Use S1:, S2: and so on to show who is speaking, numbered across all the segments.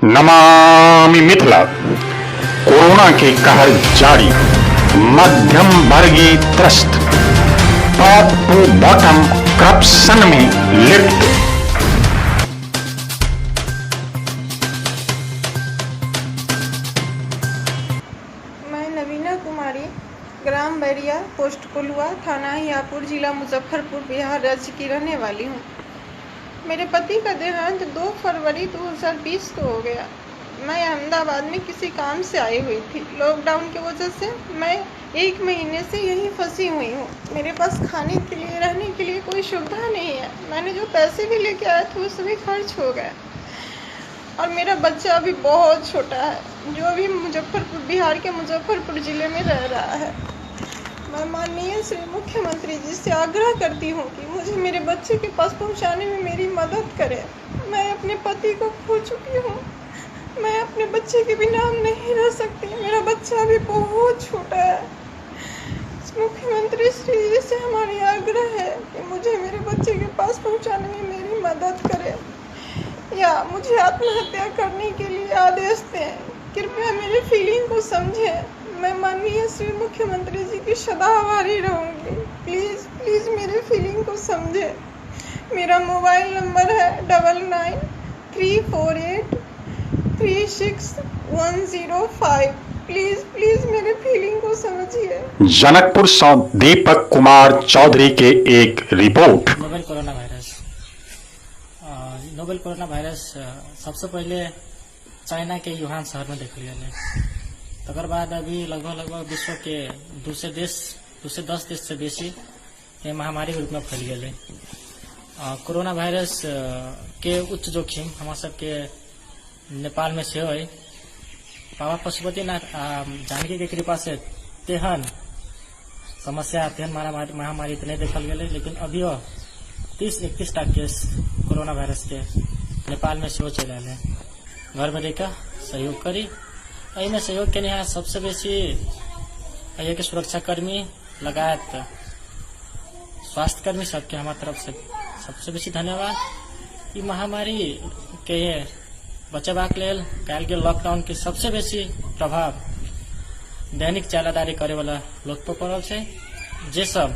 S1: Namami Mithila. Corona के कहर जारी, मध्यम वर्गीय त्रस्त, टॉप टू बॉटम करप्शन में लिप्त।
S2: मैं नवीना कुमारी, ग्राम बैरिया, पोस्ट कोल्हुआ, थाना अहियापुर, जिला मुजफ्फरपुर, बिहार राज्य की रहने वाली हूँ। मेरे पति का देहांत 2 फरवरी 2020 को हो गया। मैं अहमदाबाद में किसी काम से आई हुई थी। लॉकडाउन की वजह से मैं 1 महीने से यहीं फंसी हुई हूँ। मेरे पास खाने के लिए, रहने के लिए कोई सुविधा नहीं है। मैंने जो पैसे भी लेके आया थे वो सभी खर्च हो गए और मेरा बच्चा अभी बहुत छोटा है, जो अभी मुजफ्फरपुर, बिहार के मुजफ्फरपुर ज़िले में रह रहा है। मैं माननीय श्री मुख्यमंत्री जी से आग्रह करती हूँ कि मुझे मेरे बच्चे के पास पहुँचाने में मेरी मदद करें। मैं अपने पति को खो चुकी हूँ। मैं अपने बच्चे के बिना नहीं रह सकती। मेरा बच्चा अभी बहुत छोटा है। मुख्यमंत्री श्री जी से हमारी आग्रह है कि मुझे मेरे बच्चे के पास पहुँचाने में मेरी मदद करें या मुझे आत्महत्या करने के लिए आदेश दें। कृपया मेरी फीलिंग को समझें। मैं माननीय श्री मुख्यमंत्री जी की सदा आभारी रहूँगी। प्लीज़ प्लीज़ मेरे फीलिंग को समझें। मेरा मोबाइल नंबर है 9934836105। प्लीज़ प्लीज़ मेरे फीलिंग को समझिए।
S1: जनकपुर सँ दीपक कुमार चौधरी के एक report.
S3: Novel corona virus, novel corona virus सबसँ पहिले चाइनाके युहान शहरमे देखल गेलै। तकर बाद अभी लगभग लगभग विश्वके 200 देश, 210 देशसँ बेसी ई महामारीके रूपमे फैल गेलै। कोरोना वायरस के उच्च जोखिम हमरा सबके नेपालमे सेहो अइ। बाबा पशुपतिनाथ आ जानकीके कृपासँ तेहन समस्या, तेहन महामारी तऽ नहि देखल गेलै, लेकिन अभियो 30-31 टा केस कोरोना वायरसके नेपालमे सेहो चलि आयल है। घरमे रहिकऽ सहयोग करी। एहिमे सहयोग केनिहार सबसँ बेसी एहिके सुरक्षाकर्मी लगायत स्वास्थ्यकर्मी सबके हमार तरफ से सबसँ बेसी धन्यवाद। ई महामारीके बचेबाक लेल कयल गेल लॉकडाउनके सबसँ बेसी प्रभाव दैनिक ज्यालादारी करैवला लोक पर पड़ल छै, जे सब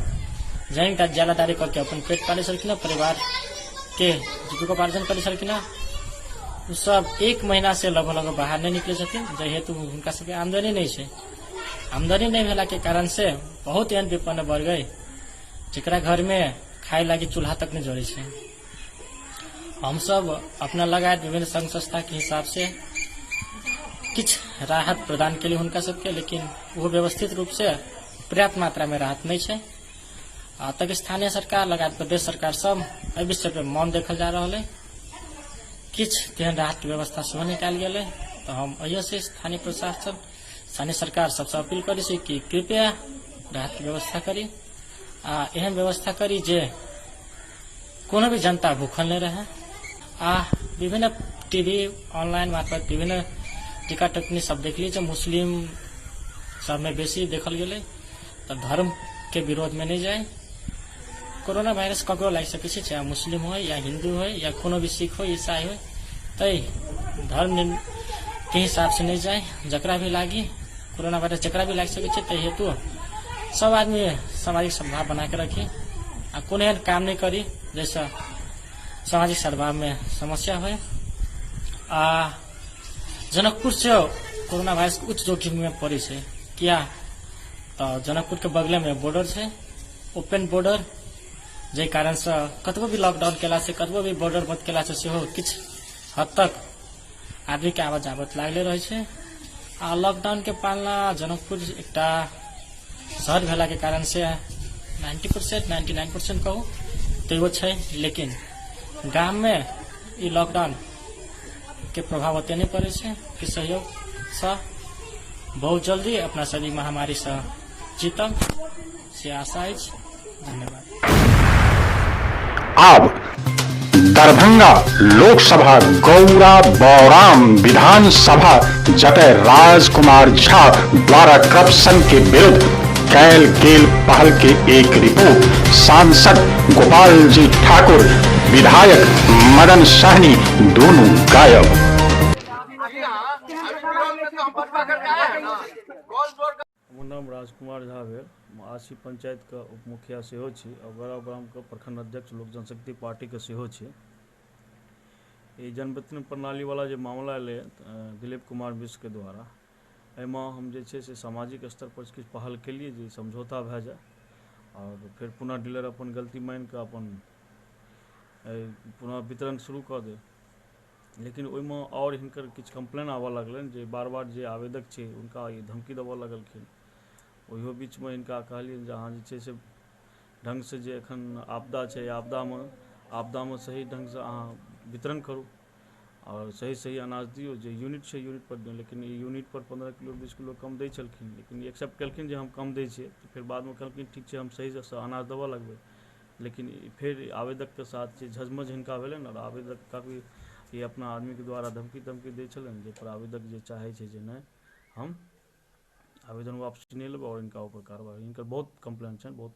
S3: दैनिक ज्यालादारी करके अपन पेट पालै छलखिन, परिवारके जीविकोपार्जन करै छलखिन, ओ सब 1 महीना से लगभग लगभग बाहर नहि निकलै छथिन, जाहि हेतु हुनका सबके आमदनी नहि छै। आमदनी नहि भेलाके कारण से बहुत एहन विपन्न वर्ग अइ जकरा घरमे खाय लागी चूल्हा तक नहि जरै छै। हमसब अपना लगायत विभिन्न संघ संस्था के हिसाब से किछु राहत प्रदान केली हुनका सबके, लेकिन ओहो व्यवस्थित रूप से पर्याप्त मात्रा में राहत नहि छै। आ तक स्थानीय सरकार लगायत प्रदेश सरकार सब एहि विषय पर मौन देखल जा रहल है। किछु तेहन राहत के व्यवस्था सेहो नहि कयल गेलै। तऽ हम एहियो से स्थानीय प्रशासन, स्थानीय सरकार सबसँ अपील करै छी कि कृपया राहत के व्यवस्था करी आ एहन व्यवस्था करी जे कोनो भी जनता भूखल नहि रहै। आ विभिन्न टीवी ऑनलाइन मार्फत विभिन्न टीका टिप्पणी सब देखली जे मुस्लिम सबमे बेसी देखल गेलै, तऽ धर्म के विरोध में नहि जाय। कोरोना वायरस ककरो लागि सकै छै, चाहे मुस्लिम हो या हिंदू हो या कोनो भी सिख हो, ईसाई हो। तै धर्म के हिसाब से नहि जाय। जकरा भी लागी कोरोना वायरस, जकरा भी लागि सकै छै, ताहि हेतु सब आदमी सामाजिक सद्भाव बना के रखी आ कोनो एहन काम नहि करी जाहिसँ सामाजिक सद्भावमे समस्या होय। आ जनकपुर से कोरोना वायरस उच्च जोखिममे पड़ै छै, किया तऽ जनकपुरके बगलेमे बॉर्डर छै, ओपन बॉर्डर, जाहि कारणसँ कतबो भी लॉकडाउन केलासँ, कतबो भी बॉर्डर बंद केलासँ सेहो किछु हद तक आदमीके आवत जावत लागले रहै छै। आ लॉकडाउनके पालना जनकपुर एकटा शहर भेलाके कारण से 90%, 99% कहू तैयो छै, लेकिन गाममे ई लॉकडाउन के प्रभाव ओते नहि पड़ै छै। कि सहयोगसँ बहुत जल्दी अपना सब ई महामारीसँ जीतब से आशा अछि। धन्यवाद।
S1: आब दरभंगा लोकसभा गौरा बौराम विधानसभा, जतय राजकुमार झा द्वारा करप्शन के विरुद्ध कैल गेल पहल के एक रिपोर्ट। सांसद गोपाल जी ठाकुर, विधायक मदन सहनी दोनों गायब।
S4: हमर नाम राजकुमार झा भेल। हम आसी पंचायतके उप मुखिया सेहो छी आ गौरा ग्रामके प्रखंड अध्यक्ष लोक जनशक्ति पार्टीके सेहो छी। ई जनवितरण प्रणालीवला जे मामला एलै दिलीप कुमार मिश्रके द्वारा, एहिमे हम जे छै से सामाजिक स्तरपर किछु पहल केलियै जे समझौता भए जाय आओर फेर पुनः डीलर अपन गलती मानि कऽ अपन पुनः वितरण शुरू कऽ दै। लेकिन ओहिमे आओर हिनकर किछु कम्प्लेन आबऽ लगलनि जे बार बार जे आवेदक छै हुनका ई धमकी देबऽ लगलखिन। ओहियो बीचमे हिनका कहलियनि जे अहाँ जे छै से ढङ्गसँ जे एखन आपदा छै, आपदामे सही ढङ्गसँ अहाँ वितरण करू आओर सही सही अनाज दियौ, जे यूनिट छै यूनिट पर दियौ। लेकिन ई यूनिट पर 15 किलो 20 किलो कम दै छलखिन, लेकिन ई एक्सेप्ट केलखिन जे हम कम दै छियै। तऽ फेर बादमे कहलखिन ठीक छै, हम सहीसँ अनाज देबऽ लगबै। लेकिन फेर आवेदकके साथ जे झजमज हिनका भेलनि आओर आवेदक काफी ई अपना आदमीके द्वारा धमकी तमकी दै छलनि, जाहिपर आवेदक जे चाहै छै जे नहि, हम आवेदन वापसी नहि लेबै आओर हिनका ऊपर कार्रवाई। हिनकर बहुत कम्प्लेन छनि बहुत।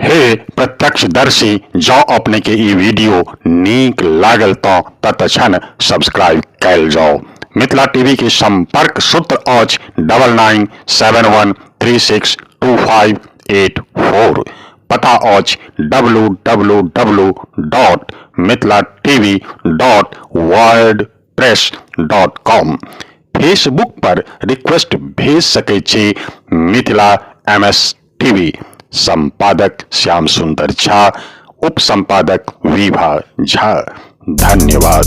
S1: हे प्रत्यक्षदर्शी, जँ अपने के ई वीडियो नीक लागल तऽ तत्क्षण सब्सक्राइब कयल जाउ। मिथिला टीवी के संपर्क सूत्र अछि 9971362584। पता अछि W W W dot Mithila TV dot WordPress dot com. Facebook पर रिक्वेस्ट भेज सकै छी मिथिला एम एस टीवी। संपादक श्याम सुंदर झा, उप संपादक विभा झा। धन्यवाद।